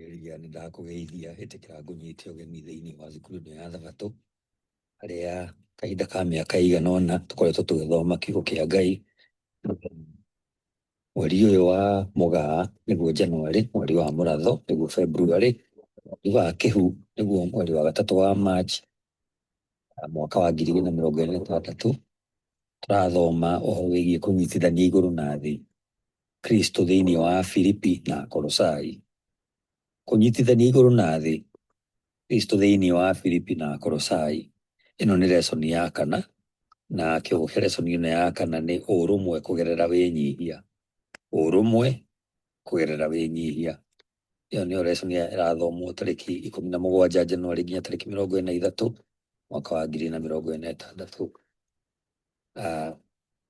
Mũthikĩrĩria nĩ ndakũgeithia ĩtĩkĩra ngũnyite ũgeni thĩinĩ wa thukuru ĩno ya Thabatũ harĩa kahinda ka mĩaka ĩigana ũna tũkoretwo tũgĩthoma kiugo kĩa Ngai. Mweri ũyũ wa Mũgaa nĩguo January, mweri wa Mũratho nĩguo February, mweri wa Kĩhu nĩguo mweri wa gatatũ wa March mwaka wa 2026. Tũrathoma ũhoro wĩgiĩ kũnyitithania igũrũ na thĩ, Kristo thĩinĩ wa Filipi na Kolosai. Kũnyitithania igũrũ na thĩ, Kristo thĩinĩ wa Filipi na Kolosai. Ĩno nĩ lesson ya kana, na kĩongo kĩa lesson ĩno ya kana nĩ ũrũmwe kũgerera wĩnyihia. Ũrũmwe kũgerera wĩnyihia. Ĩyo nĩyo lesson ĩrathomwo tarĩki 17 January nginya tarĩki 23 mwaka wa 2026.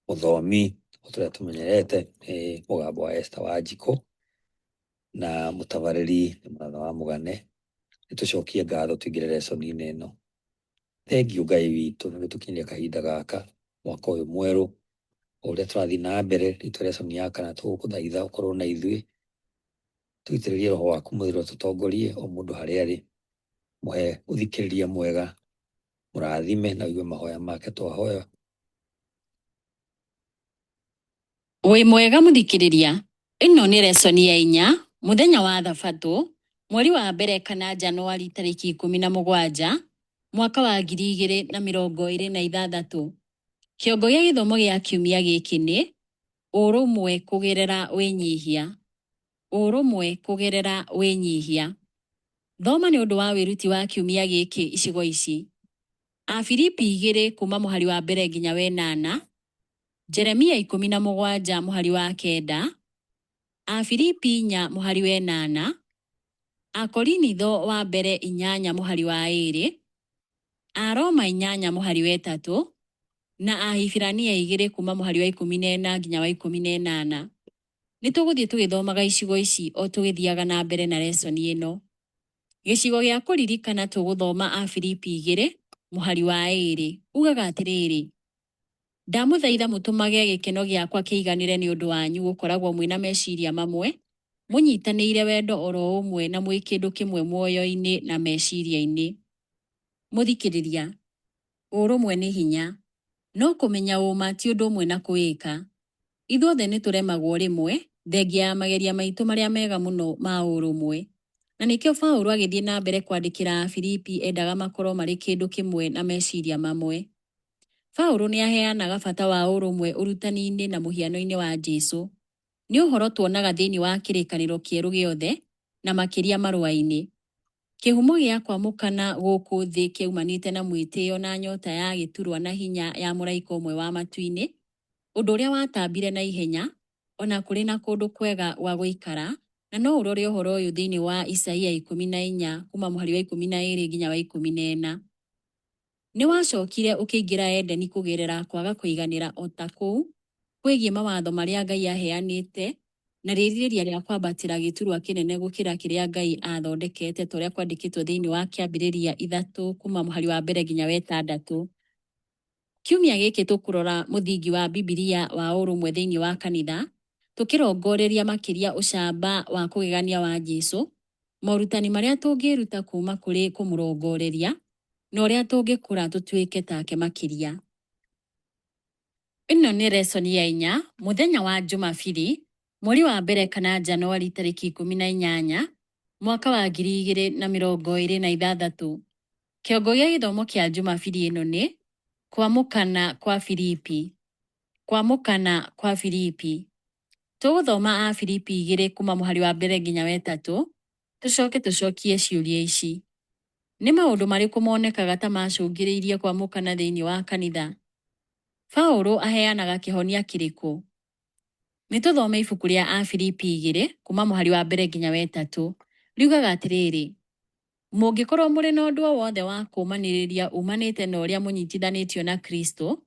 Mũthomi ũrĩa tũmenyerete nĩ mũgambo wa Esther Wanjikũ na mũtabarĩri nĩ Mũratha wa Mũgane. Nĩ tũcokie ngatho tũingĩre lesson-inĩ ĩno. Thengiũ Ngai witũ nĩ gũtũkinyĩria kahinda gaka mwaka ũyũ mwerũ, o ũrĩa tũrathiĩ na mbere rĩtwa lesson ya kana tũgũkũthaitha ũkorwo na ithuĩ, tũitĩrĩrie roho waku mũtheru atũtongorie o mũndũ harĩa arĩ, mũhe ũthikĩrĩria mwega, mũrathime na ũigue mahoya make twahoya. Wĩ mwega mũthikĩrĩria, ĩno nĩ lesson ya inya mũthenya wa Thabatũ mweri wa mbere kana Januari tarĩki 17 mwaka wa 2026. Kĩongo gĩa gĩthomo gĩa kiumia gĩkĩ nĩ ũrũmwe kũgerera wĩnyihia. Ũrũmwe kũgerera wĩnyihia. Thoma nĩ ũndũ wa wĩruti wa kiumia gĩkĩ icigo ici: Afilipi 2 kuma mũhari wa mbere nginya wenana, Jeremia 17 mũhari wa 9, Afilipi 4 mũhari wenana, Akorinitho wa mbere 8 mũhari wa 2, Aroma 8 mũhari wa 3 na Ahibirania 2 kuma mũhari wa 14 nginya wa 18. Nĩ tũgũthiĩ tũgĩthomaga icigo ici o tũgĩthiaga na mbere na lesson ĩno. Gĩcigo gĩa kũririkana tũgũthoma Afilipi 2 mũhari wa 2 ugaga atĩrĩrĩ, ndamũthaitha mũtũmage gĩkeno gĩakwa kĩiganĩre nĩ ũndũ wanyu gũkoragwo mwĩna meciria mamwe, mũnyitanĩire wendo oro ũmwe na mwĩ kĩndũ kĩmwe muoyo-inĩ na meciria-inĩ. Mũthikĩrĩria, ũrũmwe nĩ hinya, no kũmenya ũma ti ũndũ ũmwe na kwĩĩka. Ithuothe nĩ tũremagwo rĩmwe, thengia ya mageria maitũ marĩa mega mũno ma ũrũmwe. Na nĩkĩo Paũlũ agĩthiĩ na mbere kwandĩkĩra Afilipi endaga makorwo marĩ kĩndũ kĩmwe na meciria mamwe. Paũlũ nĩ aheanaga bata wa ũrũmwe ũrutani-inĩ na mũhiano-inĩ wa Jesu. Nĩ ũhoro tuonaga thĩinĩ wa kĩrĩkanĩro kĩerũ gĩothe na makĩria marũa-inĩ. Kĩhumo gĩa kwamũkana gũkũ thĩ kĩaumanĩte na mwĩtĩo na nyota ya gĩturwa na hinya ya mũraika ũmwe wa matu-inĩ, ũndũ ũrĩa watambire na ihenya ona kũrĩ na kũndũ kwega gwa gũikara, na no ũrore ũhoro ũyũ thĩinĩ wa Isaia 14 kuma mũhari wa 12 nginya wa 14. Nĩ wacokire ũkĩingĩra Edeni kũgerera kwaga kũiganĩra o ta kũu kwĩgiĩ mawatho marĩa Ngai aheanĩte na rĩrirĩria rĩa kwambatĩra gĩturwa kĩnene gũkĩra kĩrĩa Ngai aathondekete ta ũrĩa kwandĩkĩtwo thĩinĩ wa Kĩambĩrĩria 3 kuma mũhari wa mbere nginya wa ĩtandatũ. Kiumia gĩkĩ tũkũrora mũthingi wa Bibilia wa ũrũmwe thĩinĩ wa kanitha, tũkĩrongoreria makĩria ũcamba wa kũgegania wa Jesu, morutani marĩa tũngĩĩruta kuma kũrĩ kũmũrongoreria, na ũrĩa tũngĩkũra tũtuĩke take makĩria. Ĩno nĩ lesson ya inya mũthenya wa Jumabiri mweri wa mbere kana Januari tarĩki 18 mwaka wa 2026. Kĩongo gĩa gĩthomo kĩa Jumabiri ĩno nĩ kwamũkana kwa Filipi. Kwamũkana kwa Filipi. Tũgũthoma Afilipi 2 kuma mũhari wa mbere nginya wa ĩtatũ, tũcoke tũcokie ciũria ici. Nĩ maũndũ marĩkũ monekaga ta macũngĩrĩirie kwamũkana thĩinĩ wa kanitha? Paũlũ aheanaga kĩhonia kĩrĩkũ? Nĩ tũthome ibuku rĩa Afilipi 2 kuma mũhari wa mbere nginya wa ĩtatũ. Riugaga atĩrĩrĩ, mũngĩkorwo mũrĩ na ũndũ o wothe wa kũũmanĩrĩria umanĩte na ũrĩa mũnyitithanĩtio na Kristo,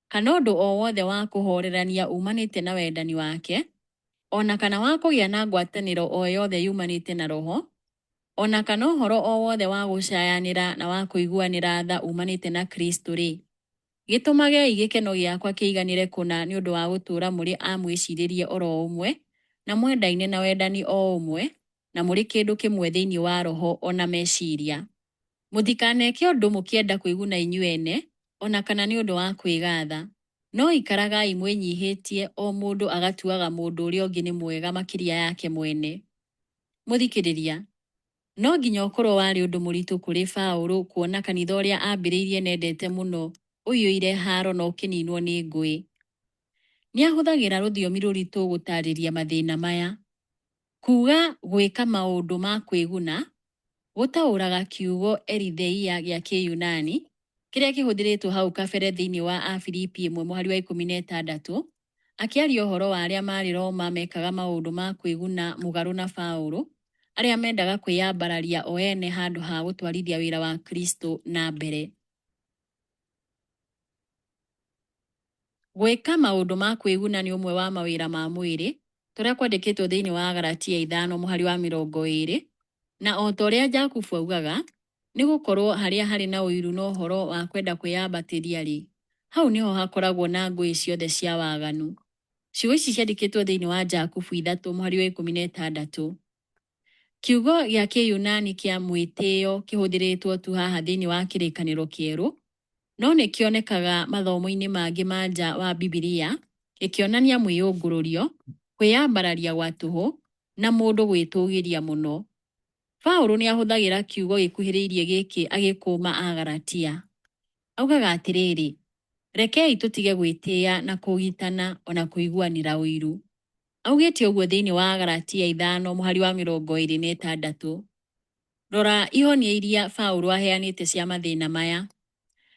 kana ũndũ o wothe wa kũhoorerania umanĩte na wendani wake, ona kana wa kũgĩa na ngwatanĩro o yothe yumanĩte na Roho, ona kana ũhoro o wothe wa gũcayanĩra na wa kũiguanĩra tha umanĩte na Kristo-rĩ, gĩtũmagei gĩkeno gĩakwa kĩiganĩre kũna nĩ ũndũ wa gũtũũra mũrĩ a mwĩcirĩrie oro ũmwe, na mwendaine na wendani o ũmwe, na mũrĩ kĩndũ kĩmwe thĩinĩ wa roho o na meciria. Mũtikaneke ũndũ mũkĩenda kwĩguna inyuĩ ene, o na kana nĩ ũndũ wa kwĩgaatha, no ikaragai mwĩnyihĩtie o mũndũ agatuaga mũndũ ũrĩa ũngĩ nĩ mwega makĩria yake mwene. Mũthikĩrĩria, no nginya ũkorũo warĩ ũndũ mũritũ kũrĩ Paũlũ kuona kanitha ũrĩa aambĩrĩirie na endete mũno ũiyũire haaro na ũkĩniinwo nĩ ngũĩ. Nĩ ahũthagĩra rũthiomi rũritũ gũtaarĩria mathĩna maya. Kuuga gwĩka maũndũ ma kwĩguna gũtaũraga kiugo eritheia gĩa Kĩyunani kĩrĩa kĩhũthĩrĩtwo hau kabere thĩinĩ wa Afilipi 1 mũhari wa 16, akĩaria ũhoro wa arĩa maarĩ Roma mekaga maũndũ ma kwĩguna mũgarũ na Paulo, arĩa mendaga kwĩyambararia o ene handũ ha gũtwarithia wĩra wa Kristo na mbere. Gwĩka maũndũ ma kwĩguna nĩ ũmwe wa mawĩra ma mwĩrĩ, ta ũrĩa kwandĩkĩtwo thĩinĩ wa Agalatia 5 mũhari wa 20, na o ta ũrĩa Jakubu augaga, nĩ gũkorũo harĩa harĩ na ũiru na ũhoro wa kwenda kwĩyambatĩria-rĩ, hau nĩho hakoragwo na ngũĩ ciothe cia waganu. Ciugo ici ciandĩkĩtwo thĩinĩ wa Jakubu 3 mũhari wa 16. Kiugo gĩa Kĩyunani kĩa mwĩtĩo kĩhũthĩrĩtwo tu haha thĩinĩ wa Kĩrĩkanĩro Kĩerũ, no nĩ kĩonekaga mathomo-inĩ mangĩ ma nja wa Bibilia gĩkĩonania mwĩyũngũrũrio, kwĩyambararia gwa tũhũ, na mũndũ gwĩtũũgĩria mũno. Paulo nĩ ahũthagĩra kiugo gĩkuhĩrĩirie gĩkĩ agĩkũũma Agalatia. Augaga atĩrĩrĩ, rekei tũtige gwĩtĩa na kũũgitana o na kũiguanĩra ũiru. Augĩte ũguo thĩinĩ wa Agalatia 5 mũhari wa 26. Rora ihonia iria Paulo aheanĩte cia mathĩna maya.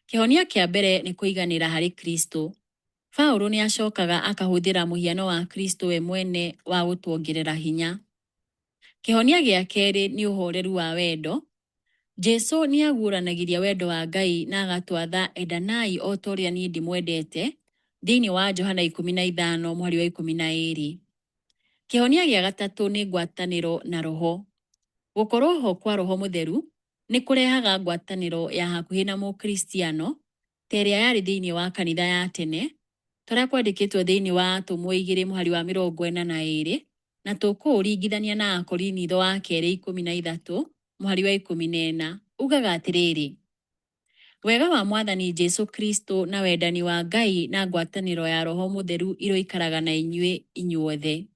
Kĩhonia kĩa mbere nĩ kũiganĩra harĩ Kristo. Paulo nĩ acokaga akahũthĩra mũhiano wa Kristo we mwene wa gũtuongerera hinya. Kĩhonia gĩa kerĩ nĩ ũhoreru wa wendo. Jesu nĩ aguũranagĩria wendo wa Ngai na agatwatha endanai o ta ũrĩa niĩ ndĩmwendete thĩinĩ wa Johana 15 mũhari wa 12. Kĩhonia gĩa gatatũ nĩ ngwatanĩro na Roho. Gũkorwo ho kwa Roho Mũtheru nĩ kũrehaga ngwatanĩro ya hakuhĩ na Mũkristiano ta ĩrĩa yarĩ thĩinĩ wa kanitha ya tene, ta ũrĩa kwandĩkĩtwo thĩinĩ wa Atũmwo 2 mũhari wa 42, na tũkũũringithania na Akorinitho wa kerĩ 13 mũhari wa 14. Ugaga atĩrĩrĩ, wega wa Mwathani Jesu Kristo na wendani wa Ngai na ngwatanĩro ya Roho Mũtheru iroikaraga na inyuĩ inyuothe.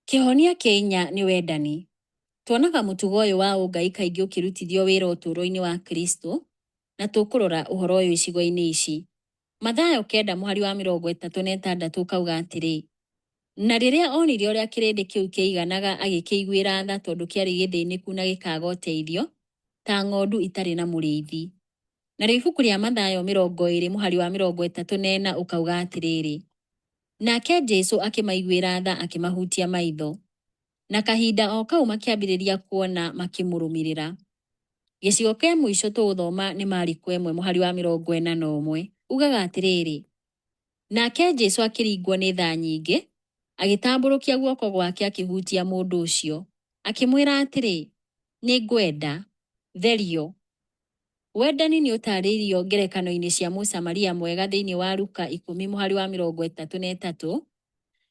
Kĩhonia kĩa inya nĩ wendani. Tuonaga mũtugo ũyũ wa ũngai kaingĩ ũkĩrutithio wĩra ũtũũro-inĩ wa Kristo, na tũkũrora ũhoro ũyũ icigo-inĩ ici. Mathayo 9 mũhari wa 36 ũkauga atĩrĩ, na rĩrĩa onire ũrĩa kĩrĩndĩ kĩu kĩaiganaga agĩkĩiguĩra tha tondũ kĩarĩ gĩthĩnĩku na gĩkaaga ũteithio, ta ng'ondu itarĩ na mũrĩithi. Narĩo ibuku rĩa Mathayo 20 mũhari wa 34 ũkauga atĩrĩrĩ, nake Jesu akĩmaiguĩra tha akĩmahutia maitho, na kahinda o kau makĩambĩrĩria kuona makĩmũrũmĩrĩra. Gĩcigo kĩa mũico tũgũthoma nĩ Mariko 1 mũhari wa 41. Ugaga atĩrĩrĩ, nake Jesu akĩringwo nĩ tha nyingĩ, agĩtambũrũkia guoko gwake akĩhutia mũndũ ũcio, akĩmwĩra atĩrĩ, nĩ ngwenda, therio. Wendani nĩ ũtaarĩirio ngerekano-inĩ cia Mũsamaria mwega thĩinĩ wa Luka 10 mũhari wa 33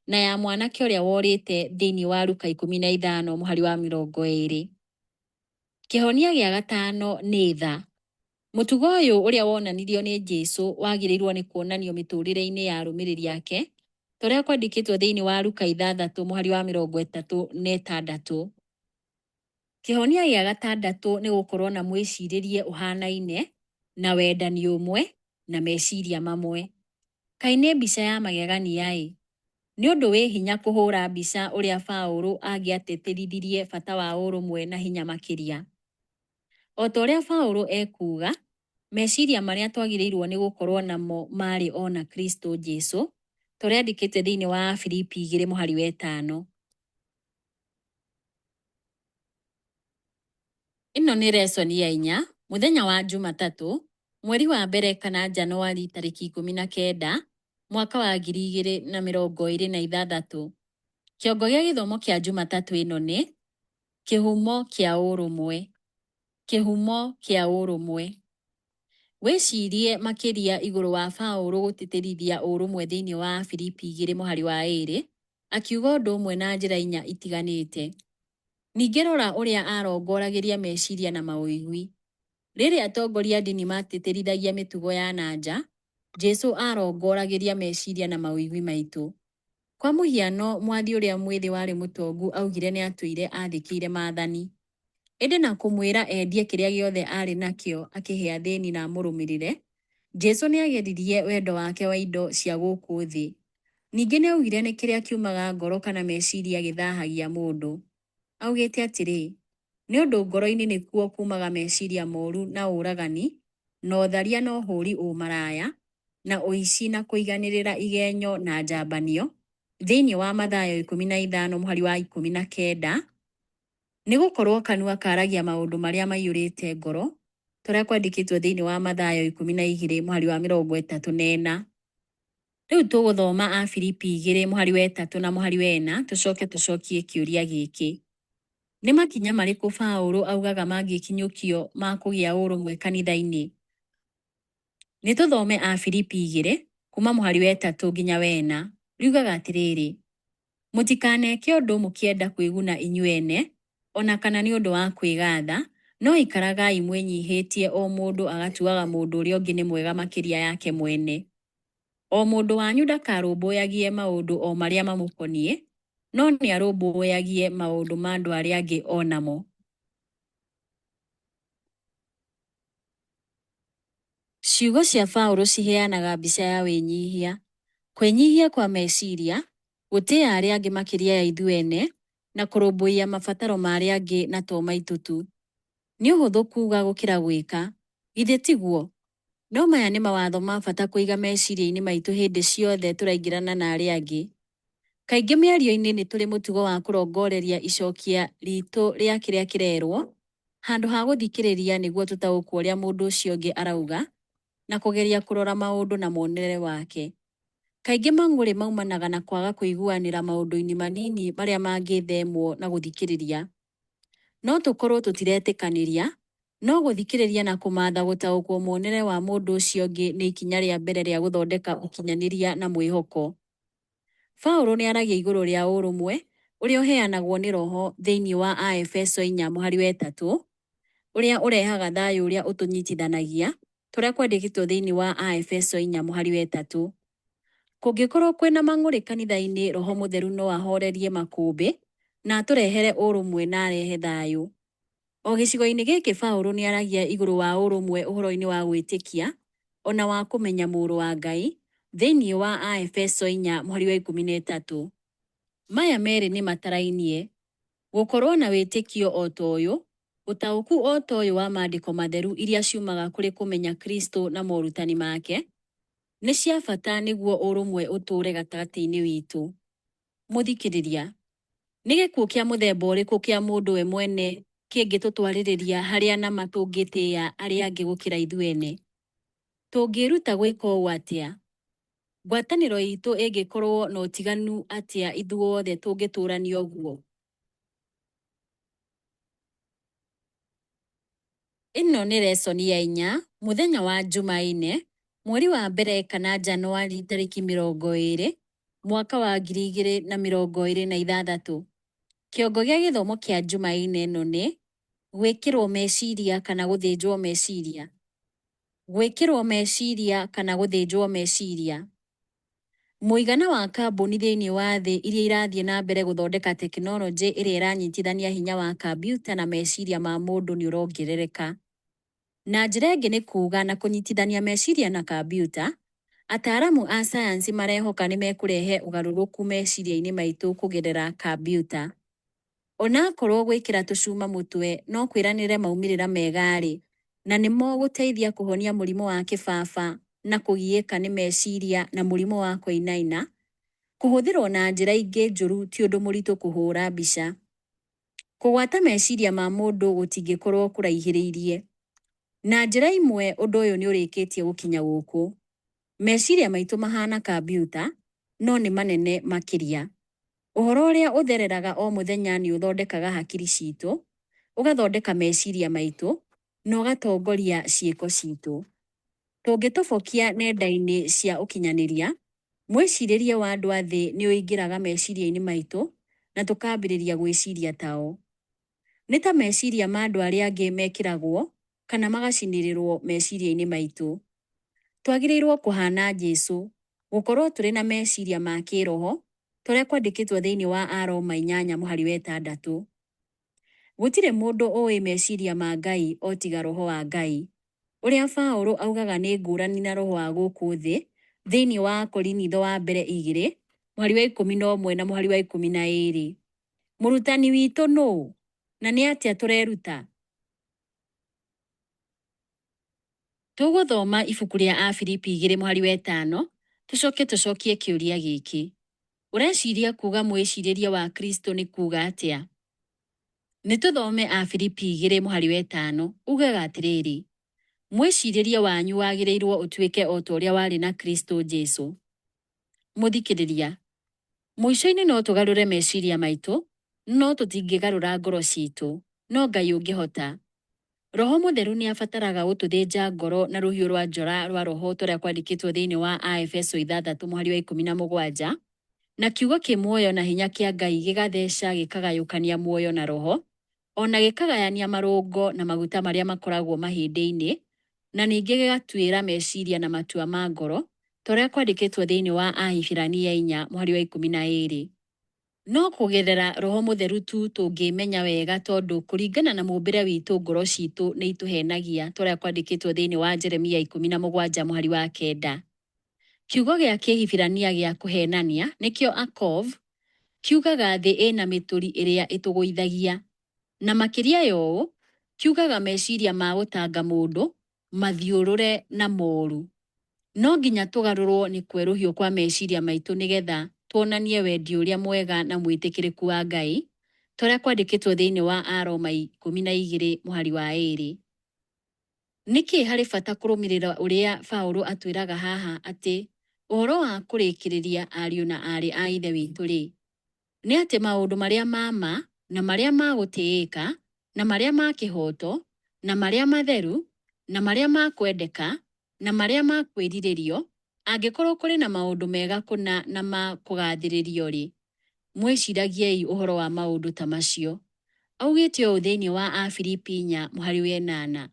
na ya mwanake ũrĩa worĩte thĩinĩ wa Luka 15 mũhari wa 20. Kĩhonia gĩa gatano nĩ tha. Mũtugo ũyũ ũrĩa wonanirio nĩ Jesu wagĩrĩirwo nĩ kuonanio mĩtũũrĩre-inĩ ya arũmĩrĩri ake, ta ũrĩa kwandĩkĩtwo thĩinĩ wa Luka 6 mũhari wa 36. Kĩhonia gĩa gatandatũ nĩ gũkorwo na mwĩcirĩrie ũhanaine, na wendani ũmwe, na meciria mamwe. Kaĩ nĩ mbica ya magegania-ĩ! Nĩ ũndũ wĩ hinya kũhũra mbica ũrĩa Paũlũ angĩatĩtĩrithirie bata wa ũrũmwe na hinya makĩria. O ta ũrĩa Paũlũ ekuuga, meciria marĩa twagĩrĩirwo nĩ gũkorwo namo marĩ o na Kristo Jesu, ta ũrĩa andĩkĩte thĩinĩ wa Afilipi 2 mũhari wa 5. Ĩno nĩ lesson ya inya, mũthenya wa Jumatatũ, mweri wa mbere kana Janũarĩ tarĩki 19, mwaka wa 2026. Kĩongo gĩa gĩthomo kĩa Jumatatũ ĩno nĩ kĩhumo kĩa ũrũmwe. Kĩhumo kĩa ũrũmwe. Wĩcirie makĩria igũrũ wa Paũlũ gũtĩtĩrithia ũrũmwe thĩinĩ wa Afilipi 2 mũhari wa 2, akiuga ũndũ ũmwe na njĩra inya itiganĩte. Ningĩ rora ũrĩa aarongoragĩria meciria na maũigwi. Rĩrĩa atongoria a ndini maatĩtĩrithagia mĩtugo ya na nja, Jesu aarongoragĩria meciria na maũigwi maitũ. Kwa mũhiano, mwathi ũrĩa mwĩthĩ warĩ mũtongu aaugire nĩ atũire athĩkĩire maathani. Ĩndĩ na kũmwĩra endie kĩrĩa gĩothe aarĩ nakĩo akĩhe athĩni na amũrũmĩrĩre, Jesu nĩ aageririe wendo wake wa indo cia gũkũ thĩ. Ningĩ nĩ aaugire nĩ kĩrĩa kiumaga ngoro kana meciria gĩthahagia mũndũ. Augĩte atĩrĩ, Nĩ ũndũ ngoro-inĩ nĩkuo kuumaga meciria moru na ũũragani, na ũtharia na ũhũri ũmaraya, na ũici na kũiganĩrĩra igenyo na njambanio, thĩinĩ wa Mathayo 15 mũhari wa 19, Nĩ gũkorũo kanua karagia maũndũ marĩa maiyũrĩte ngoro, ta ũrĩa kwandĩkĩtwo thĩinĩ wa Mathayo 12 mũhari wa 34. Rĩu tũgũthoma Afilipi 2 mũhari wa 3 na mũhari wa 4, tũcoke tũcokie kĩũria gĩkĩ. Nĩ makinya marĩkũ Paũlũ augaga mangĩkinyũkio ma kũgĩa ũrũmwe kanitha-inĩ? Nĩ tũthome Afilipi 2 kuma mũhari wa 3 nginya wa 4. Riugaga atĩrĩrĩ, Mũtikaneke ũndũ mũkĩenda kwĩguna inyuĩ ene, o na kana nĩ ũndũ wa kwĩgaatha, no ikaragai mwĩnyihĩtie o mũndũ agatuaga mũndũ ũrĩa ũngĩ nĩ mwega makĩria yake mwene. O mũndũ wanyu ndakarũmbũyagie maũndũ o marĩa mamũkoniĩ, no nĩarũmbũyagie maũndũ ma andũ arĩa angĩ o namo. Ciugo cia Paũlũ ciheanaga mbica ya wĩnyihia. Kwĩnyihia kwa meciria, gũtĩa arĩa angĩ makĩria ya ithuĩ ene, na kũrũmbũiya mabataro ma arĩa angĩ na to maitũ tu. Nĩ ũhũthũ kuuga gũkĩra gwĩka, githĩ tiguo? No maya nĩ mawatho ma bata kũiga meciria-inĩ maitũ hĩndĩ ciothe tũraingĩrana na arĩa angĩ. Kaingĩ mĩario-inĩ nĩ tũrĩ mũtugo wa kũrongoreria icokia ritũ rĩa kĩrĩa kĩrerwo, handũ ha gũthikĩrĩria nĩguo tũtaũkwo ũrĩa mũndũ ũcio ũngĩ arauga na kũgeria kũrora maũndũ na muonere wake. Kaingĩ mang'ũrĩ maumanaga na kwaga kũiguanĩra maũndũ-inĩ manini marĩa mangĩthemwo na gũthikĩrĩria. No tũkorũo tũtiretĩkanĩria, no gũthikĩrĩria na kũmatha gũtaũkwo muonere wa mũndũ ũcio ũngĩ nĩ ikinya rĩa mbere rĩa gũthondeka ũkinyanĩria na mwĩhoko. Paulo nĩ aragia igũrũ rĩa ũrũmwe ũrĩa ũheanagwo nĩ Roho thĩinĩ wa Aefeso 4 mũhari wa 3, ũrĩa ũrehaga thayũ ũrĩa ũtũnyitithanagia, ta ũrĩa kwandĩkĩtwo thĩinĩ wa Aefeso 4 mũhari wa 3. Kũngĩkorũo kwĩna mang'ũrĩ kanitha-inĩ, Roho Mũtheru no ahorerie makũmbĩ na atũrehere ũrũmwe na arehe thayũ. O gĩcigo-inĩ gĩkĩ Paulo nĩ aragia igũrũ wa ũrũmwe ũhoro-inĩ wa gwĩtĩkia o na wa kũmenya Mũrũ wa Ngai thĩinĩ wa Aefeso 4 mũhari wa 13. Maya merĩ nĩ matarainie. Gũkorũo na wĩtĩkio o ta ũyũ, ũtaũku o ta ũyũ wa Maandĩko Matheru iria ciumaga kũrĩ kũmenya Kristo na morutani make, nĩ cia bata nĩguo ũrũmwe ũtũũre gatagatĩ-inĩ witũ. Mũthikĩrĩria, nĩ gĩkuũ kĩa mũthemba ũrĩkũ kĩa mũndũ we mwene kĩngĩtũtwarĩrĩria harĩa na ma tũngĩtĩa arĩa angĩ gũkĩra ithuĩ ene? Tũngĩĩruta gwĩka ũũ atĩa? Ngwatanĩro itũ ĩngĩkorũo na ũtiganu atĩa ithuothe tũngĩtũũrania ũguo? Ĩno nĩ resoni ya inya, mũthenya wa Jumaine, mweri wa mbere kana Janũarĩ tarĩki 20, mwaka wa 2026. Kĩongo gĩa gĩthomo kĩa Jumaine ĩno nĩ gwĩkĩrwo meciria kana gũthĩnjwo meciria. Gwĩkĩrwo meciria kana gũthĩnjwo meciria. Mũigana wa kambuni thĩinĩ wa thĩ iria irathiĩ na mbere gũthondeka tekinolonjĩ ĩrĩa ĩranyitithania hinya wa kambiuta na meciria ma mũndũ nĩ ũrongerereka. Na njĩra ĩngĩ nĩ kuuga na kũnyitithania meciria na kambiuta, ataaramu a sayansi marehoka nĩ mekũrehe ũgarũrũku meciria-inĩ maitũ kũgerera kambiuta. Ona akorũo gwĩkĩra tũcuma mũtwe no kwĩranĩre maumĩrĩra mega-rĩ, na nĩmo gũteithia kũhonia mũrimũ wa kĩbaba na kũgiĩka nĩ meciria na mũrimũ wa kũinaina, kũhũthĩrũo na njĩra ingĩ njũru ti ũndũ mũritũ kũhũra mbica. Kũgwata meciria ma mũndũ gũtingĩkorũo kũraihĩrĩirie. Na njĩra imwe ũndũ ũyũ nĩ ũrĩkĩtie gũkinya gũkũ. Meciria maitũ mahana kambiuta, no nĩ manene makĩria. Ũhoro ũrĩa ũthereraga o mũthenya nĩ ũthondekaga hakiri citũ, ũgathondeka meciria maitũ, na ũgatongoria ciĩko citũ. Tũngĩtobokia nenda-inĩ cia ũkinyanĩria, Mwĩcirĩrie wa andũ a thĩ nĩ ũingĩraga meciria-inĩ maitũ na tũkambĩrĩria gwĩciria tao. Nĩ ta meciria ma andũ arĩa angĩ mekĩragwo kana magacinĩrĩrũo meciria-inĩ maitũ. Twagĩrĩirũo kũhaana Jesu, gũkorũo tũrĩ na meciria ma kĩĩroho, ta ũrĩa kwandĩkĩtwo thĩinĩ wa Aroma 8 mũhari wa 6. Gũtirĩ mũndũ ũĩ meciria ma Ngai o tiga roho wa Ngai. Ũrĩa Paulo augaga nĩ ngũrani na roho wa gũkũ thĩ thĩinĩ wa Akorinitho wa mbere 2 mũhari wa 11 na mũhari wa 12. Mũrutani witũ nũũ, na nĩ atĩa tũreruta? Tũgũthoma ibuku rĩa Afilipi 2 mũhari wa 5, tũcoke tũcokie kĩũria gĩkĩ. Ũreciria kuuga mwĩcirĩrie wa Kristo nĩ kuuga atĩa? Nĩ tũthome Afilipi 2 mũhari wa 5, ugaga atĩrĩrĩ, mwĩcirĩrie wanyu wagĩrĩirũo ũtuĩke o ta ũrĩa warĩ na Kristo Jesu. Mũthikĩrĩria, mũico-inĩ no tũgarũre meciria maitũ, no tũtingĩgarũra ngoro citũ. No Ngai ũngĩhota. Roho Mũtheru nĩ abataraga gũtũthĩnja ngoro na rũhiũ rwa njora rwa roho ta ũrĩa kwandĩkĩtwo thĩinĩ wa Aefeso 6 mũhari wa 17, na kiugo kĩ muoyo na hinya kĩa Ngai gĩgatheca gĩkagayũkania muoyo na roho, o na gĩkagayania marũngo na maguta marĩa makoragwo mahĩndĩ-inĩ, na ningĩ gĩgatuĩra meciria na matua ma ngoro, ta ũrĩa kwandĩkĩtwo thĩinĩ wa Ahibirania 4 mũhari wa 12. No kũgerera Roho Mũtheru tu tũngĩĩmenya wega tondũ kũringana na mũũmbĩre witũ ngoro citũ nĩ itũhenagia ta ũrĩa kwandĩkĩtwo thĩinĩ wa Jeremia 17 mũhari wa 9. Kiugo gĩa Kĩhibirania gĩa kũheenania, nĩkĩo akov, kiugaga thĩ ĩna mĩtũri ĩrĩa ĩtũgũithagia. Na makĩria ya ũũ, kiugaga meciria ma gũtanga mũndũ, mathiũrũre na moru. No nginya tũgarũrũo nĩ kwerũhio kwa meciria maitũ nĩgetha tuonanie wendi ũrĩa mwega na mwĩtĩkĩrĩku wa Ngai, ta ũrĩa kwandĩkĩtwo thĩinĩ wa Aroma 12 mũhari wa 2. Nĩkĩ harĩ bata kũrũmĩrĩra ũrĩa Paulo atwĩraga haha atĩ ũhoro wa kũrĩkĩrĩria ariũ na aarĩ a Ithe witũ-rĩ, nĩ atĩ maũndũ marĩa ma ma, na marĩa ma gũtĩĩka, na marĩa ma kĩhooto, na marĩa matheru, na marĩa ma kwendeka, na marĩa ma kwĩrirĩrio, angĩkorũo kũrĩ na maũndũ mega kũna na ma kũgaathĩrĩrio-rĩ, mwĩciragiei ũhoro wa maũndũ ta macio. Augĩte ũũ thĩinĩ wa Afilipi 4 mũhari wa 8.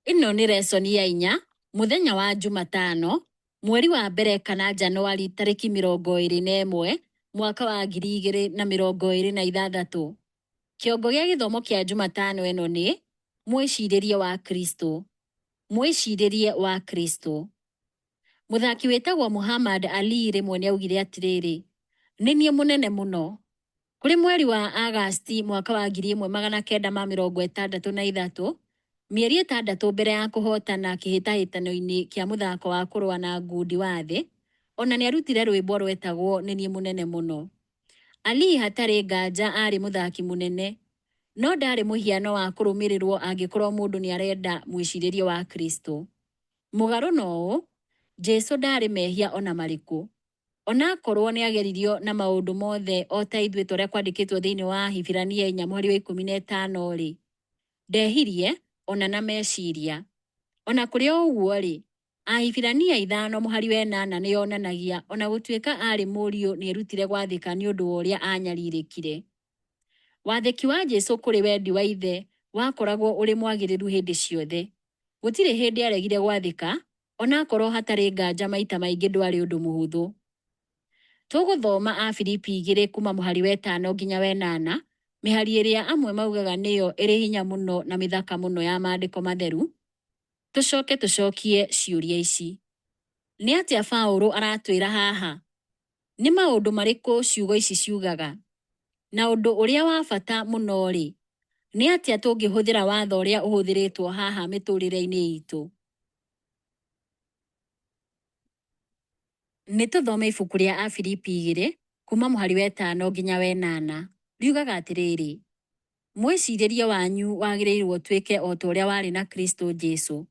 Ĩno nĩ resoni ya 4, mũthenya wa Jumatano, mweri wa mbere kana Janũarĩ tarĩki 21, mwaka wa 2026. Kĩongo gĩa gĩthomo kĩa Jumatano ĩno nĩ mwĩcirĩrie wa Kristo. Mwĩcirĩrie wa Kristo. Mũthaki wĩtagwo Muhammad Ali rĩmwe nĩ augire atĩrĩrĩ, nĩ niĩ mũnene mũno. Kũrĩ mweri wa Agasti mwaka wa 1963, mĩeri 6 mbere ya kũhootana kĩhĩtahĩtano-inĩ kĩa mũthako wa kũrũa na ngundi wa thĩ, o na nĩarutire rwĩmbo rwetagwo Nĩ niĩ mũnene mũno. Ali hatarĩ nganja aarĩ mũthaki mũnene, no ndaarĩ mũhiano wa kũrũmĩrĩrwo angĩkorwo mũndũ nĩarenda mwĩcirĩrie wa Kristo. Mũgarũ na ũũ, Jesu ndaarĩ mehia o na marĩkũ. O na akorũo nĩ aageririo na maũndũ mothe o ta ithuĩ ta ũrĩa kwandĩkĩtwo thĩinĩ wa Ahibirania 4 mũhari wa 15-rĩ, ndehirie o na na meciria. O na kũrĩ o ũguo-rĩ, Ahibirania 5 mũhari wa 8 nĩ yonanagia o na gũtuĩka aarĩ mũriũ nĩ erutire gwathĩka nĩ ũndũ wa ũrĩa aanyarirĩkire. Wathĩki wa Jesu kũrĩ wendi wa Ithe wakoragwo ũrĩ mwagĩrĩru hĩndĩ ciothe. Gũtirĩ hĩndĩ aaregire gwathĩka, o na akorũo hatarĩ nganja maita maingĩ ndwarĩ ũndũ mũhũthũ. Tũgũthoma Afilipi 2 kuuma mũhari wa 5 nginya wa 8, mĩhari ĩrĩa amwe maugaga nĩyo ĩrĩ hinya mũno na mĩthaka mũno ya Maandĩko Matheru. Tũcoke tũcokie ciũria ici. Nĩ atĩa Paulo aratwĩra haha? Nĩ maũndũ marĩkũ ciugo ici ciugaga? Na ũndũ ũrĩa wa bata mũno-rĩ, nĩ atĩa tũngĩhũthĩra watho ũrĩa ũhũthĩrĩtwo haha mĩtũũrĩre-inĩ itũ? Nĩ tũthome ibuku rĩa Afilipi 2 kuuma mũhari wa 5 nginya wa 8. Riugaga atĩrĩrĩ, mwĩcirĩrie wanyu wagĩrĩirũo ũtuĩke o ta ũrĩa warĩ na Kristo Jesu.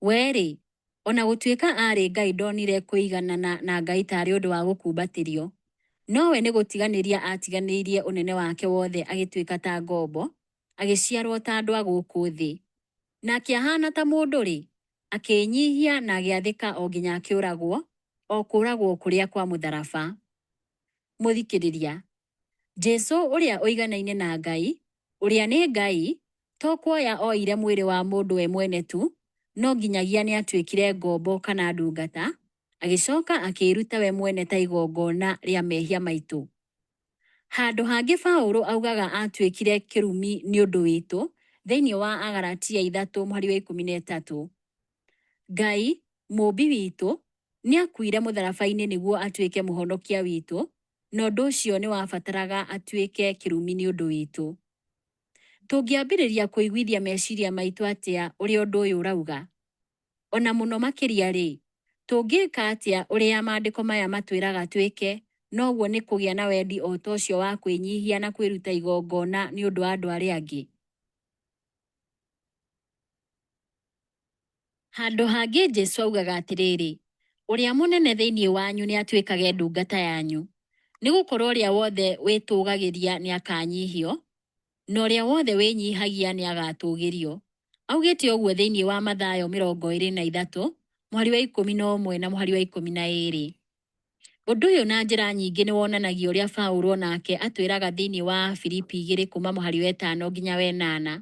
We-rĩ, o na gũtuĩka aarĩ Ngai ndonire kũiganana na Ngai taarĩ ũndũ wa gũkumbatĩrio, no we nĩ gũtiganĩria aatiganĩirie ũnene wake wothe agĩtuĩka ta ngombo, agĩciarũo ta andũ a gũkũ thĩ. Na akĩhaana ta mũndũ-rĩ, Akĩĩnyihia na agĩathĩka o nginya akĩũragwo, o kũũragwo kũrĩa kwa mũtharaba. Mũthikĩrĩria, Jesu ũrĩa ũiganaine na Ngai, ũrĩa nĩ Ngai, to kuoya oire mwĩrĩ wa mũndũ we mwene tu, no nginyagia nĩ atuĩkire ngombo kana ndungata, agĩcoka akĩĩruta we mwene ta igongona rĩa mehia maitũ. Handũ hangĩ Paulo augaga atuĩkire kĩrumi nĩ ũndũ witũ thĩinĩ wa Agalatia 3 mũhari wa 13. Ngai, Mũũmbi witũ, nĩ akuire mũtharaba-inĩ nĩguo atuĩke mũhonokia witũ, na ũndũ ũcio nĩ wabataraga atuĩke kĩrumi nĩ ũndũ witũ. Tũngĩambĩrĩria kũiguithia meciria maitũ atĩa ũrĩa ũndũ ũyũ ũrauga? O na mũno makĩria-rĩ, tũngĩka atĩa ũrĩa maandĩko maya matwĩraga twĩke, noguo nĩ kũgĩa na wendi o ta ũcio wa kwĩnyihia na kwĩruta igongona nĩ ũndũ wa andũ arĩa angĩ? Handũ hangĩ Jesu augaga atĩrĩrĩ, ũrĩa mũnene thĩinĩ wanyu nĩ atuĩkage ndungata yanyu. Nĩ gũkorũo ũrĩa wothe wĩtũũgagĩria nĩ akaanyihio, na ũrĩa wothe wĩnyihagia nĩ agaatũũgĩrio. Augĩte ũguo thĩinĩ wa Mathayo 23, mũhari wa 11 na mũhari wa 12. Ũndũ ũyũ na njĩra nyingĩ nĩ wonanagia ũrĩa Paulo nake atwĩraga thĩinĩ wa Afilipi 2 kuuma mũhari wa 5 nginya wa 8.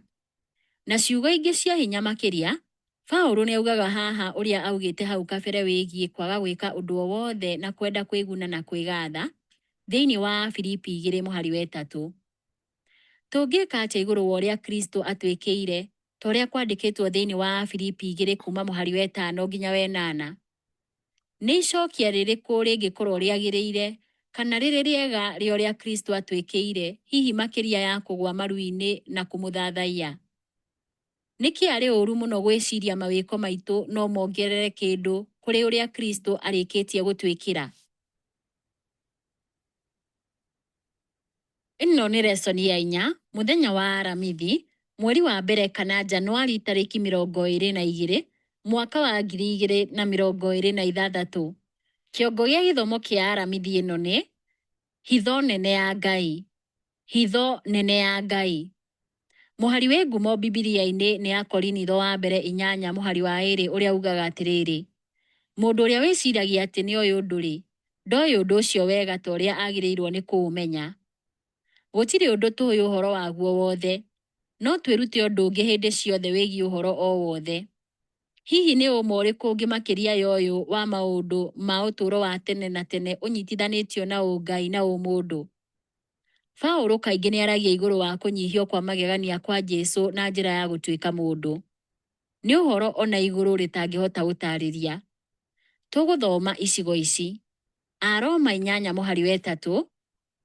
Na ciugo ingĩ cia hinya makĩria, Paulo nĩ augaga haha ũrĩa augĩte hau kabere wĩgiĩ kwaga gwĩka ũndũ o wothe na kwenda kwĩguna na kwĩgatha, thĩinĩ wa Afilipi 2 mũhari wa 3. Tũngĩka atĩa igũrũ wa ũrĩa Kristo atwĩkĩire, ta ũrĩa kwandĩkĩtwo thĩinĩ wa Afilipi 2 kuuma mũhari wa 5 nginya wa 8? Nĩ icokia rĩrĩkũ rĩngĩkorũo rĩagĩrĩire kana rĩrĩ rĩega rĩa ũrĩa Kristo atwĩkĩire, hihi makĩria ya kũgwa maru-inĩ na kũmũthathaiya? Nĩkĩ arĩ ũũru mũno gwĩciria mawĩko maitũ no mongerere kĩndũ kũrĩ ũrĩa Kristo arĩkĩtie gũtwĩkĩra? Ĩno nĩ lesson ya 4, mũthenya wa Aramithi, mweri wa mbere kana Januari tarĩki 22, mwaka wa 2026. Kĩongo gĩa gĩthomo kĩa Aramithi ĩno nĩ Hitho nene ya Ngai. Hitho nene ya Ngai. Mũhari wĩ ngumo Bibilia-inĩ nĩ Akorinitho wa mbere 8 mũhari wa 2 ũrĩa ugaga atĩrĩrĩ, mũndũ ũrĩa wĩciragia atĩ nĩoĩ ũndũ-rĩ, ndoĩ ũndũ ũcio wega ta ũrĩa agĩrĩirwo nĩ kũũmenya. Gũtirĩ ũndũ tũĩ ũhoro waguo wothe. No twĩrute ũndũ ũngĩ hĩndĩ ciothe wĩgiĩ ũhoro o wothe. Hihi nĩ ũma ũrĩkũ ũngĩ makĩria ya ũyũ wa maũndũ ma ũtũũro wa tene na tene ũnyitithanĩtio na ũngai na ũmũndũ? Paulo kaingĩ nĩ aragia igũrũ wa kũnyihio kwa magegania kwa Jesu na njĩra ya gũtuĩka mũndũ. Nĩ ũhoro o na igũrũ rĩtangĩhota gũtaarĩria. Tũgũthoma icigo ici: Aroma 8 mũhari wa 3,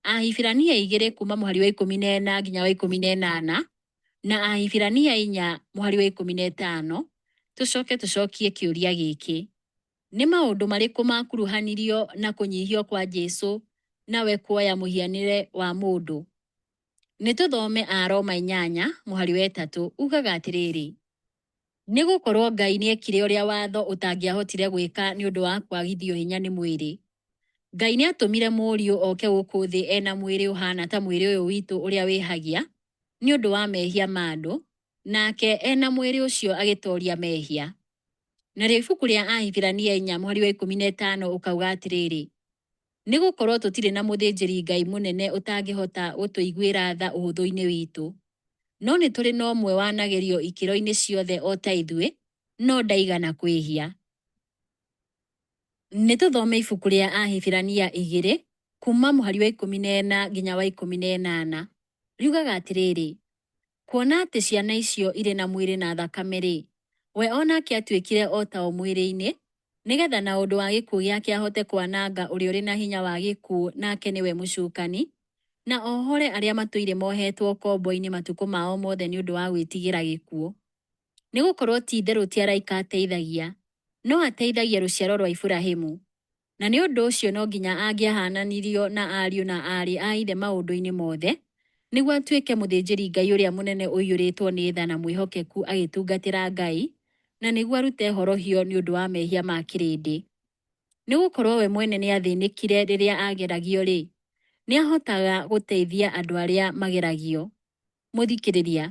Ahibirania 2 kuuma mũhari wa 14 nginya wa 18, na Ahibirania 4 mũhari wa 15, tũcoke tũcokie kĩũria gĩkĩ. Nĩ maũndũ marĩkũ makuruhanirio na kũnyihio kwa Jesu nawe kuoya mũhianĩre wa mũndũ? Nĩ tũthome Aroma 8 mũhari wa 3 ugaga atĩrĩrĩ, nĩ gũkorũo Ngai nĩekire ũrĩa watho ũtangĩahotire gwĩka nĩ ũndũ wa kwagithio hinya nĩ mwĩrĩ. Ngai nĩatũmire Mũriũ oke gũkũ thĩ ena mwĩrĩ ũhaana ta mwĩrĩ ũyũ witũ ũrĩa wĩhagia nĩ ũndũ wa mehia ma andũ, nake ena mwĩrĩ ũcio agĩtooria mehia. Narĩo ibuku rĩa Ahibirania 4 mũhari wa 15 ũkauga atĩrĩrĩ, nĩ gũkorũo tũtirĩ na mũthĩnjĩri-Ngai mũnene ũtangĩhota gũtũiguĩra tha ũhũthũ-inĩ witũ, no nĩ tũrĩ na ũmwe wanagerio ikĩro-inĩ ciothe o ta ithuĩ, no ndaigana kwĩhia. Nĩ tũthome ibuku rĩa Ahibirania 2 kuuma mũhari wa 14 nginya wa 18. Riugaga atĩrĩrĩ, kuona atĩ ciana icio irĩ na mwĩrĩ na thakame-rĩ, we o nake atuĩkire o tao mwĩrĩ-inĩ, nĩgetha na ũndũ wa gĩkuũ gĩake ahote kwananga ũrĩa ũrĩ na hinya wa gĩkuũ, nake nĩwe mũcukani, na ohore arĩa matũire mohetwo ũkombo-inĩ matukũ mao mothe nĩ ũndũ wa gwĩtigĩra gĩkuũ. Nĩ gũkorũo ti-itherũ ti araika ateithagia, no ateithagia rũciaro rwa Iburahimu. Na nĩ ũndũ ũcio no nginya angĩahaananirio na ariũ na aarĩ a ithe maũndũ-inĩ mothe, nĩguo atuĩke mũthĩnjĩri-Ngai ũrĩa mũnene ũiyũrĩtwo nĩ tha na mwĩhokeku agĩtungatĩra Ngai, na nĩguo arute horohio nĩ ũndũ wa mehia ma kĩrĩndĩ. Nĩ gũkorũo we mwene nĩathĩnĩkire rĩrĩa aageragio-rĩ, nĩahotaga gũteithia andũ arĩa mageragio. Mũthikĩrĩria,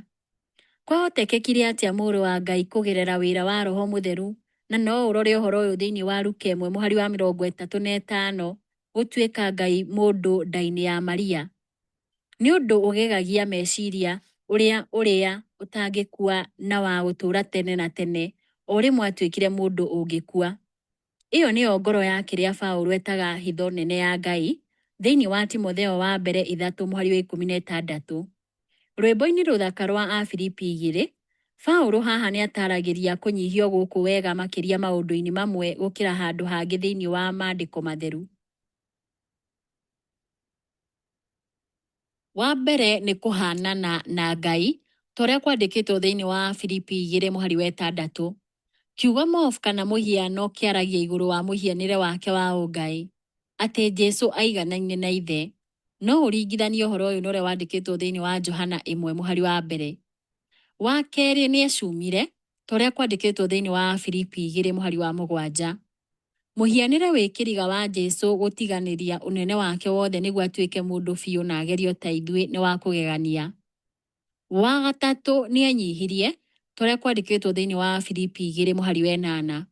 kwahotekekire atĩa Mũrũ wa Ngai kũgerera wĩra wa Roho Mũtheru Na no ũrore ũhoro ũyũ thĩinĩ wa Luka 1 mũhari wa 35, gũtuĩka Ngai mũndũ nda-inĩ ya Maria. Nĩ ũndũ ũgegagia meciria ũrĩa ũrĩa ũtangĩkua na wa gũtũũra tene na tene o rĩmwe atuĩkire mũndũ ũngĩkua. Ĩyo nĩyo ngoro ya kĩrĩa Paũlũ etaga hitho nene ya Ngai thĩinĩ wa Timotheo wa mbere 3 mũhari wa 16. Rwĩmbo-inĩ rũthaka rwa Afilipi 2, Paũlũ haha nĩ ataragĩria kũnyihio gũkũ wega makĩria maũndũ-inĩ mamwe gũkĩra handũ hangĩ thĩinĩ wa Maandĩko Matheru. Wa mbere nĩ kũhanana na Ngai, ta ũrĩa kwandĩkĩtwo thĩinĩ wa Afilipi 2 mũhari wa 6. Kiugo morph kana mũhiano kĩaragia igũrũ wa mũhianĩre wake wa ũngai, atĩ Jesu aiganaine na Ithe. No ũringithanie ũhoro ũyũ na ũrĩa wandĩkĩtwo thĩinĩ wa Johana 1 mũhari wa 1. Wa kerĩ nĩ ecumire, ta ũrĩa kwandĩkĩtwo thĩinĩ wa Afilipi 2 mũhari wa 7. Mũhianĩre wĩ kĩriga wa Jesu gũtiganĩria ũnene wake wothe nĩguo atuĩke mũndũ biũ na agerio ta ithuĩ nĩ wa kũgegania. Wa gatatũ nĩ enyihirie, ta ũrĩa kwandĩkĩtwo thĩinĩ wa Afilipi 2 mũhari wa 8.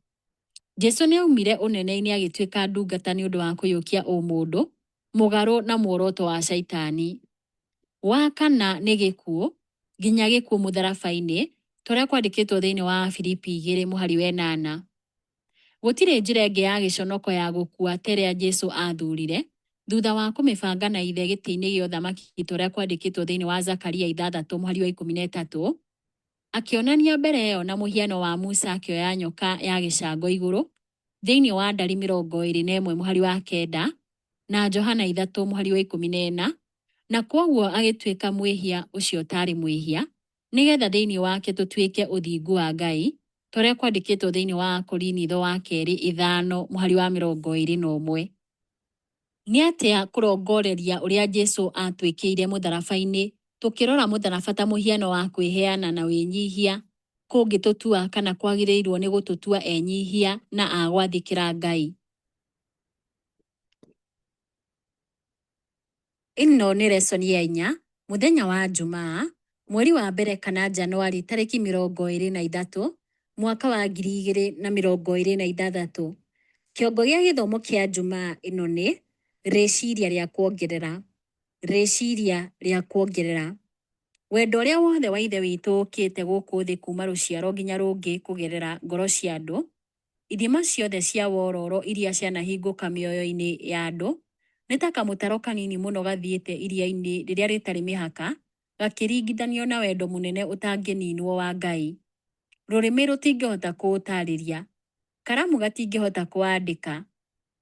Jesu nĩ aumire ũnene-inĩ agĩtuĩka ndungata nĩ ũndũ wa kũiyũkia ũmũndũ, mũgarũ na muoroto wa Shaitani. Wa kana nĩ gĩkuũ, nginya gĩkuũ mũtharaba-inĩ, ta ũrĩa kwandĩkĩtwo thĩinĩ wa Afilipi 2 mũhari wa 8. Gũtirĩ njĩra ĩngĩ ya gĩconoko ya gũkua ta ĩrĩa Jesu aathurire, thutha wa kũmĩbanga na Ithe gĩtĩ-inĩ gĩa ũthamaki ta ũrĩa kwandĩkĩtwo thĩinĩ wa Zakaria 6 mũhari wa 13, akĩonania mbere ĩyo na mũhiano wa Musa akĩoya nyoka ya gĩcango igũrũ, thĩinĩ wa Ndari 21 mũhari wa 9 na Johana 3 mũhari wa 14, na kwoguo agĩtuĩka mwĩhia ũcio ũtaarĩ mwĩhia, nĩgetha thĩinĩ wake tũtuĩke ũthingu wa Ngai, ta ũrĩa kwandĩkĩtwo thĩinĩ wa Akorinitho wa kerĩ 5 mũhari wa 21. Nĩ atĩa kũrongoreria ũrĩa Jesu aatwĩkĩire mũtharaba-inĩ tũkĩrora mũtharaba ta mũhiano wa kwĩheana na wĩnyihia kũngĩtũtua kana kwagĩrĩirwo nĩ gũtũtua enyihia na a gwathĩkĩra Ngai? Ĩno nĩ lesson ya 4, mũthenya wa Njumaa, mweri wa mbere kana Janũarĩ tarĩki 23, mwaka wa 2026. Kĩongo gĩa gĩthomo kĩa Njumaa ĩno nĩ rĩciria rĩa kuongerera. Rĩciria rĩa kuongerera. Wendo ũrĩa wothe wa Ithe witũ ũkĩte gũkũ thĩ kuuma rũciaro nginya rũngĩ kũgerera ngoro cia andũ, ithima ciothe cia wororo iria cianahingũka mĩoyo-inĩ ya andũ, nĩ ta kamũtaro kanini mũno gathiĩte iria-inĩ rĩrĩa rĩtarĩ mĩhaka, gakĩringithanio na wendo mũnene ũtangĩninwo wa Ngai. Rũrĩmĩ rũtingĩhota kũũtarĩria. Karamu gatingĩhota kũwandĩka.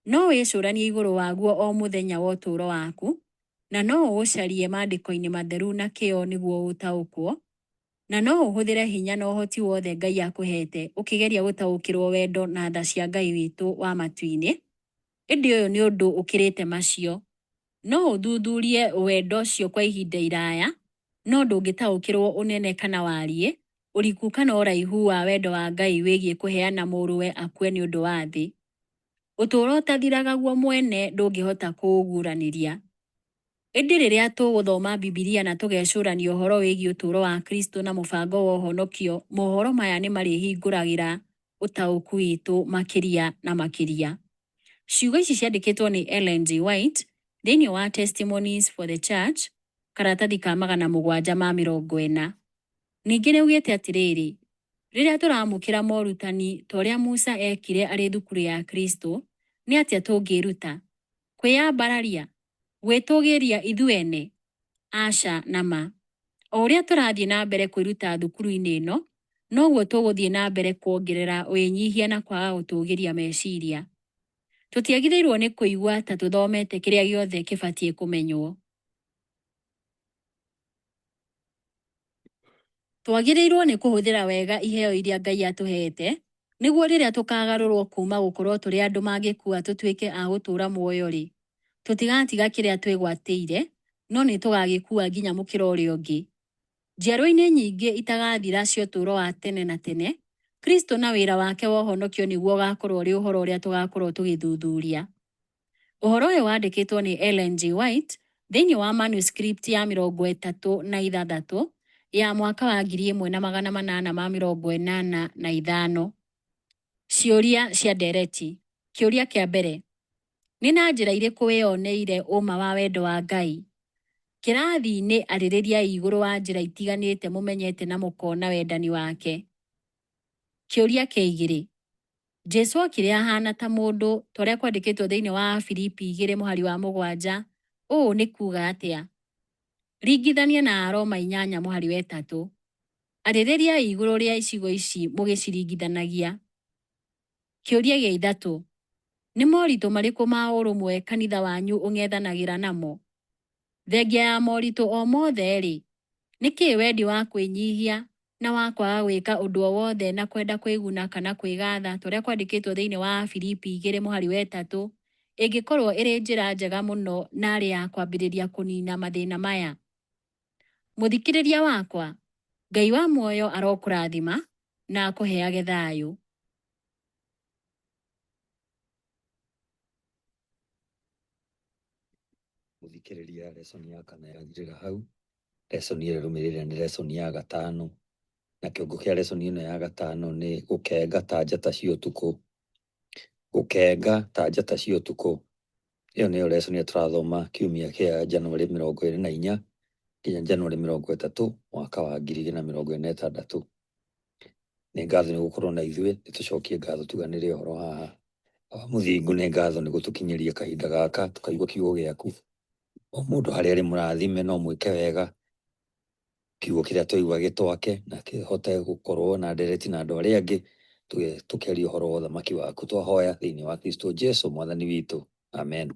No wĩcũranie igũrũ waguo o mũthenya wa ũtũũro waku, na no ũũcarie maandĩko-inĩ matheru na kĩyo nĩguo ũtaũkwo, na no ũhũthĩre hinya na ũhoti wothe Ngai akũheete ũkĩgeria gũtaũkĩrũo wendo na tha cia Ngai witũ wa matu-inĩ, ĩndĩ ũyũ nĩ ũndũ ũkĩrĩte macio. No ũthuthurie wendo ũcio kwa ihinda iraya, no ndũngĩtaũkĩrũo ũnene kana wariĩ, ũriku kana ũraihu wa wendo wa Ngai wĩgiĩ kũheana Mũrũwe akue nĩ ũndũ wa thĩ. Ũtũũro ũtathiraga guo mwene ndũngĩhota kũũguũranĩria. Ĩndĩ rĩrĩa tũgũthoma Bibilia na tũgecũrania ũhoro wĩgiĩ ũtũũro wa Kristo na mũbango wa ũhonokio, mohoro maya nĩ marĩhingũragĩra ũtaũku witũ makĩria na makĩria. Ciugo ici ciandĩkĩtwo nĩ Ellen G. White thĩinĩ wa Testimonies for the Church, karatathi ka 740. Ningĩ nĩ augĩte atĩrĩrĩ, rĩrĩa tũramũkĩra morutani ta ũrĩa Musa eekire arĩ thukuru ya Kristo, nĩ atĩa tũngĩĩruta? Kwĩyambararia? Gwĩtũgĩria ithuĩ ene? Aca na ma. O ũrĩa tũrathiĩ na mbere kwĩruta thukuru-inĩ ĩno, noguo tũgũthiĩ na mbere kuongerera wĩnyihia na kwaga gũtũgĩria meciria. Tũtiagĩrĩirũo nĩ kũigua ta tũthomete kĩrĩa gĩothe kĩbatiĩ kũmenywo. Twagĩrĩirũo nĩ kũhũthĩra wega iheo iria Ngai atũheete, nĩguo rĩrĩa tũkaagarũrũo kuuma gũkorũo tũrĩ andũ mangĩkua tũtuĩke a gũtũũra muoyo-rĩ, tũtigatiga kĩrĩa twĩgwatĩire, no nĩ tũgaagĩkua nginya mũkĩra ũrĩa ũngĩ. Njiarũa-inĩ nyingĩ itagathira cia ũtũũro wa tene na tene, Kristo na wĩra wake wa ũhonokio nĩguo ũgaakorũo ũrĩ ũhoro ũrĩa tũgaakorũo tũgĩthuthuria. Ũhoro ũyũ wandĩkĩtwo nĩ Ellen G. White thĩinĩ wa manuscript ya 36 ya mwaka wa 1885. Ciũria cia ndereti. Kĩũria kĩa mbere, nĩ na njĩra irĩkũ wĩyoneire ũma wa wendo wa Ngai? Kĩrathi-inĩ arĩrĩriai igũrũ wa njĩra itiganĩte mũmenyete na mũkona wendani wake. Kĩũria kĩa igĩrĩ, Jesu okire ahana ta mũndũ ta ũrĩa kwandĩkĩtwo thĩinĩ wa Afilipi 2 mũhari wa 7, ũũ nĩ kuga atĩa? Ringithania na Aroma 8 mũhari wa 3. Arĩrĩriai igũrũ rĩa icigo ici mũgĩciringithanagia. Kĩũria gĩa ithatũ, nĩ moritũ marĩkũ ma ũrũmwe kanitha wanyu ũng'ethanagĩra namo? Thengia ya moritũ o mothe-rĩ, nĩkĩ wendi wa kwĩnyihia na wa kwaga gwĩka ũndũ o wothe na kwenda kwĩguna kana kwĩgatha ta ũrĩa kwandĩkĩtwo thĩinĩ wa Afilipi 2 mũhari wa 3 ĩngĩkorwo ĩrĩ njĩra njega mũno narĩ ya kwambĩrĩria kũnina mathĩna maya? Mũthikĩrĩria wakwa, Ngai wa muoyo arokũrathima na akũheage thayũ. Mũthikĩrĩria, lesson ya kana yathirĩra hau. Lesson ĩrĩa ĩrũmĩrĩire nĩ lesson ya gatano, na kĩongo kĩa lesson ĩno ya gatano nĩ gũkenga ta njata cia ũtukũ. Gũkenga ta njata cia ũtukũ. Ĩyo nĩyo lesson ĩrĩa tũrathoma kiumia kĩa January 24 nginya January 30 mwaka wa 2026. Nĩ ngatho nĩ gũkorwo na ithuĩ, nĩ tũcokie ngatho tuganĩre ũhoro haha. Baba Mũthingu, nĩ ngatho nĩ gũtũkinyĩria kahinda gaka tũkaigua kiugo gĩaku. O mũndũ harĩa arĩ mũrathime no mwĩke wega, kiugo kĩrĩa twaigua gĩtwake na kĩhote gũkorwo na ndereti na andũ arĩa angĩ, tũkĩaria ũhoro wa ũthamaki waku. Twahoya thĩinĩ wa Kristo Jesu mwathani witũ. Amen.